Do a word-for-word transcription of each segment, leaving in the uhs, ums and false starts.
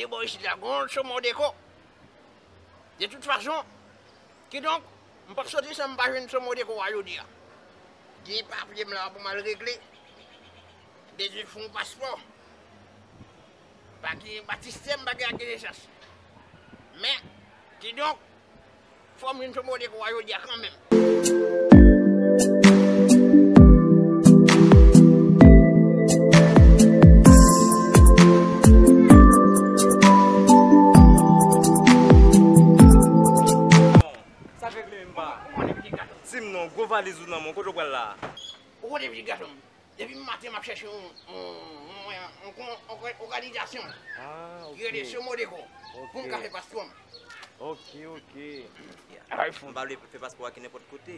Bò isit la, gon Somodeco. De tout fason, kidonk, m p ap soti san m pa jwenn Somodeco a jodi a. Gen papye m la pou m al regle. Bezwen fè yon paspò. Pa gen, pa sistèm, pa gen ak nesans. Men, kidonk, fò m jwenn Somodeco a jodi a kanmenm. Sa k regle menm pa. Ou konnen pitit gason m. Di m non, gwo valiz ou nan men w, kote w pral la a? Ou konnen pitit gason m. Depi maten m ap chèche yon, yon, yon, yon, yon, yon òganizasyon ki rele Somodeco pou m ka fè paspò m. Ok, ok. M pa vle fè paspò a ki nenpòt kote.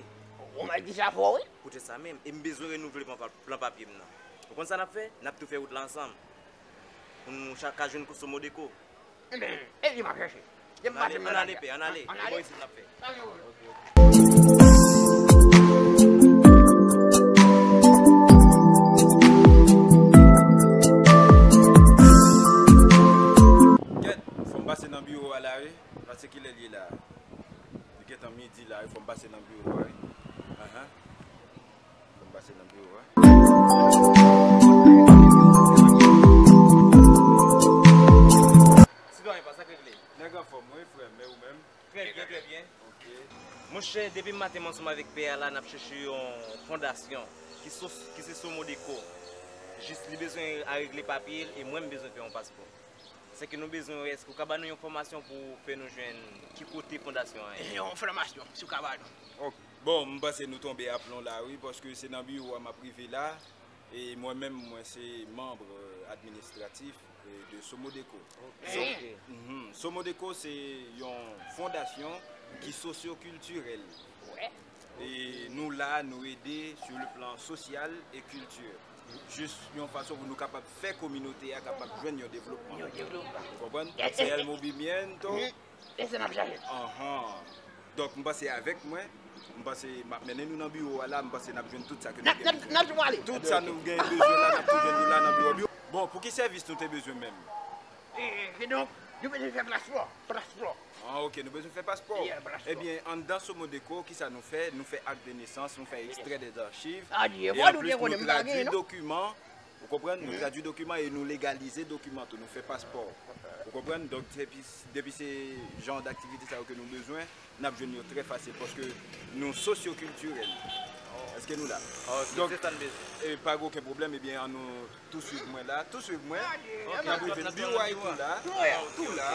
Ou mèt di sa fò, wi. Poutèt sa menm, e m bezwen renouvle plan pa-, plan papye m nan. Ou konn sa n ap fè? N ap tou fè wout la ansanm. Pou nou chak ka jwenn Somodeco. Ebyen, e li m ap chèche. Ann ale, ann ale, pè, ann ale. E bò isit n ap fè. Gèt, fò m pase nan biwo a la, wi. Paske kilè l ye la? Li gentan midi la, wi. Fò m pase nan biwo a, wi. Ahan. Fò m pase nan biwo a. Sitwayen pa, sa k regle? Nèg anfòm, wi, frè m, e ou menm? Trè byen, trè byen. Ok. Monchè, depi maten m ansanm avèk pè a la, n ap chèche yon fondasyon ki sos-, ki se Somodeco. Jis li bezwen al regle papye l e mwen m bezwen fè yon paspò. Sèke nou bezwen wè, èske w ka ban nou yon enfòmasyon pou fè nou jwenn ki kote fondasyon an ye? Yon enfòmasyon, si w ka ban nou. Ok. Bon, m panse nou tonbe aplon la, wi, paske se nan biwo a m ap rive la. E mwen menm, mwen se manm, euh, administratif, euh, de Somodeco. Ok. So-, mhm. Somodeco se yon fondasyon ki sosyokiltirèl. E nou la, nou ede sur le plan social et culture. Jis yon fason pou nou kapab fè kominote a kapab jwenn yon devlopman. Yon devlopman. Ou konprann? Se El Movimiento. Lese n ap chache. Ahan. Donk, m panse avèk mwen, m panse m ap mennen nou nan biwo a la, m panse n ap jwenn tout sa ke nou gen bezwen. N ap tou pale. Tout sa nou gen bezwen la, n ap tou jwenn nou la nan biwo. Bon, pou ki sèvis nou te bezwen menm? E, e, kidonk, nou bezwen fè paspò. Paspò. Ah, ok, nou bezwen fè paspò. Yeah, paspò. Ebyen, anndan Somodeco, kisa nou fè? Nou fè ak de nesans, nou fè ekstrè dèzachiv. E anplis, nou tradui dokiman. Ou konprann? Nou tradui dokiman e nou legalize dokiman tou, nou fè paspò. Ou konprann? Donk, depi, depi se jan daktivite sa yo ke nou bezwen, n ap jwenn yo trè fasil paske nou sosyokiltirèl. Èske nou la? Donk, se sa n bezwen. E pa gen okenn pwoblèm, ebyen, ann nou tou swiv mwen la, tou swiv mwen. N ap rive nan biwo a tou la. Tou la.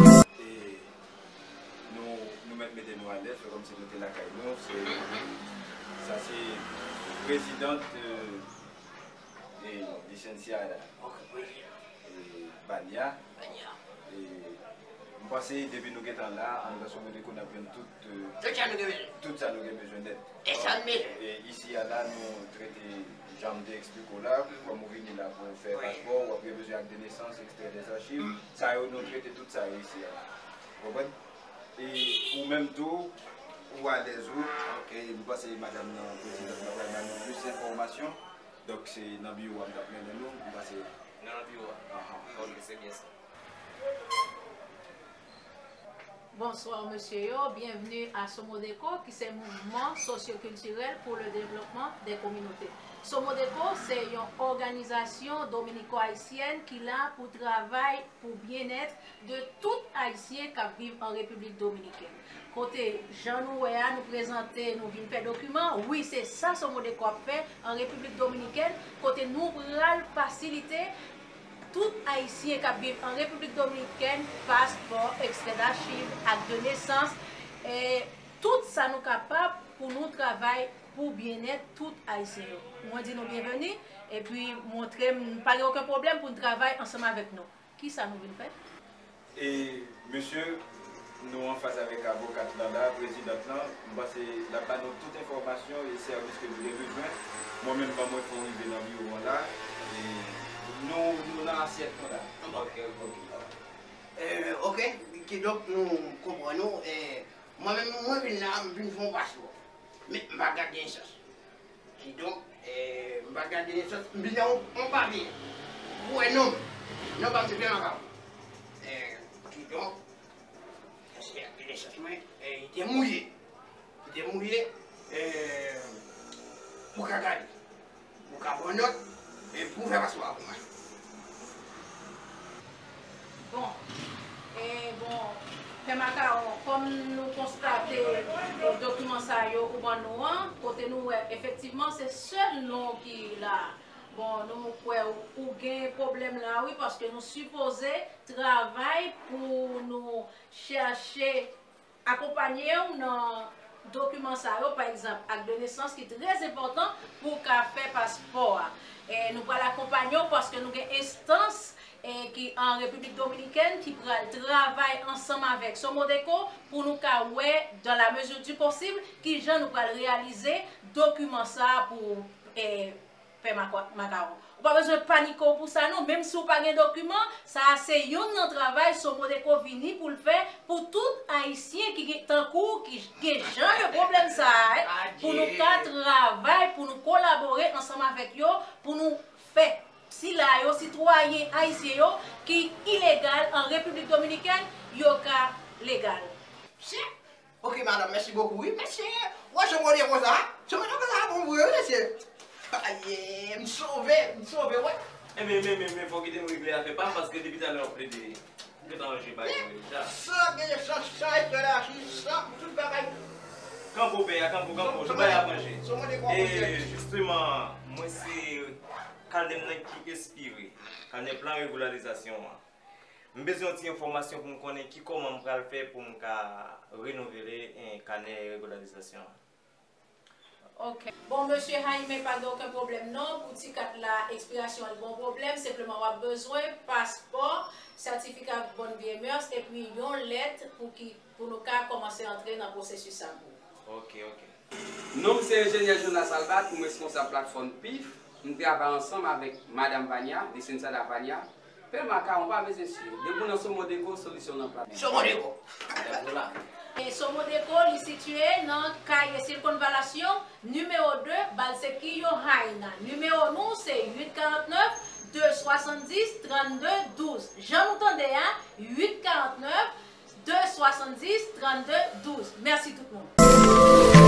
E nou, nou mèt mete nou alèz, fè kòmsi nou te lakay nou. Se, sa se prezidant, euh, e, lisensia, e, Banya. E, m panse depi nou gentan la, anndan Somodeco n ap jwenn tout, euh, tout sa nou gen bezwen. Tout sa nou gen bezwen nèt. E sa n bezwen. E isi a la, nou trete, jan m te eksplike w la, kòm ou vini la pou fè paspò, w ap gen bezwen ak de nesans, ekstrè dèzachiv. Sa yo, nou trete tout sa yo isi a la. Ou konprann? E ou menm tou, ou alèz ou, e m panse madanm nan, prezidant nan pral ba nou plis enfòmasyon. Donk, se nan biwo a m t ap mennen nou, m panse. Nan biwo a? Ahan. Ok, se byen sa. Bonsoir, mesye yo. Bienvenue à Somodeco, ki se Mouvement Socio-Culturel pour le Développement des Communautés. Somodeco se yon òganizasyon dominiko-ayisyèn ki la pou travay pou byennèt de tout Ayisyen k ap viv an Repiblik Dominikèn. Kote, jan nou wè a, nou prezante, nou vin fè dokiman. Wi, se sa Somodeco ap fè an Repiblik Dominikèn, kote nou pral fasilite tout Ayisyen k ap viv an Repiblik Dominikèn, paspò, ekstrè dachiv, ak de nesans, e tout sa nou kapab pou nou travay pou byennèt tout Ayisyen yo. Mwen di nou byenveni, epi montre m pa gen okenn pwoblèm pou n travay ansanm avèk nou. Kisa nou vin fè? E, mesye, nou anfas avèk avokat lan la, prezidant lan, m panse l ap ba nou tout enfòmasyon e sèvis ke nou gen bezwen. Mwen menm, ban mwen fè w rive nan biwo an la, e nou, nou nan asyèt nou la. Ok, ok. E, ok, kidonk nou konprann ou, e, mwen menm, mwen vin la, m vin fè yon paspò. Men m pa gade nesans. Kidonk, e, m pa gade nesans, m vin nan yon, yon papye. Pou wè non m. Non pa m se Pè Makawon. E, kidonk, se akte nesans mwen, e, li te mouye. Li te mouye, e, ou ka gade. Ou ka pran nòt, e, pou fè paspò a pou mwen. Bon, e bon, Pè Makawon, kòm nou konstate, e, dokiman sa yo ou ban nou an, kote nou wè efektivman se sèl non ki la. Bon, nou kwè ou, ou gen pwoblèm la, wi, paske nou sipoze travay pou nou chèche akonpanye w nan dokiman sa yo, pa egzanp, ak de nesans ki trè enpòtan pou w ka fè paspò a. E nou pral akonpanye w paske nou gen enstans, e, ki an Repiblik Dominikèn ki pral travay ansanm avèk Somodeco pou nou ka wè, dans la mesure du possible, kijan nou pral reyalize dokiman sa a pou, e, Pè Maka-, Makawon. Ou pa bezwen panike w pou sa non, menm si w pa gen dokiman, sa a se youn nan travay Somodeco vini pou l fè pou tout Ayisyen ki gen, tankou w, ki gen jan de pwoblèm sa a, pou nou ka travay, pou nou kolabore ansanm avèk yo, pou nou fè sila yo, sitwayen ayisyen yo, ki ilegal an Repiblik Dominikèn, yo ka legal. Ok, madanm, mèsi bokou, wi. Mèsi. Wè, se mode konsa. Se mode konsa, bon, vre, wi, mesye. Aye, m sove, m sove, wè. Enben, men, men, men, fò kite m regle afè pa m, paske depi talè w ap plede. M gentan ranje bagay mwen deja. San, gen san, san, san, tout bagay. Kanpo, pè a, kanpo, kanpo, nou bay ap ranje. E, jisteman, mwen se kanè m nan ki ekspire. Kanè plan regularizasyon an. M bezwen yon ti enfòmasyon pou m konnen ki kòman m pral fè pou m ka renouvle, eh, kanè regularizasyon an. Ok. Bon, mesye Jaime, pa gen okenn pwoblèm non. Pou ti kat la, ekspirasyon an li pa yon pwoblèm. Senpleman, w ap bezwen paspò, sètifika bòn vye mès, epi yon lèt pou ki, pou nou ka kòmanse antre nan pwosesis sa pou ou. Ok, ok. Non m se Enjenyè Jonas Albat, m responsab platfòm pif. M travay ansanm avèk Madam Vania, Vicenza da Vania. Pè Makawon pa bezwen sou yo. Depi w nan Somodeco, solisyon nan plat. Somodeco. Somodeco, li sitiye nan Calle Circunvalación, nimewo de, Balsequillo, Jaina. Nimewo nou se uit karant nèf, de swasanndis, trannde, douz. Jan nou tande a, uit karant nèf, de swasanndis, trannde, douz. Mèsi tout moun.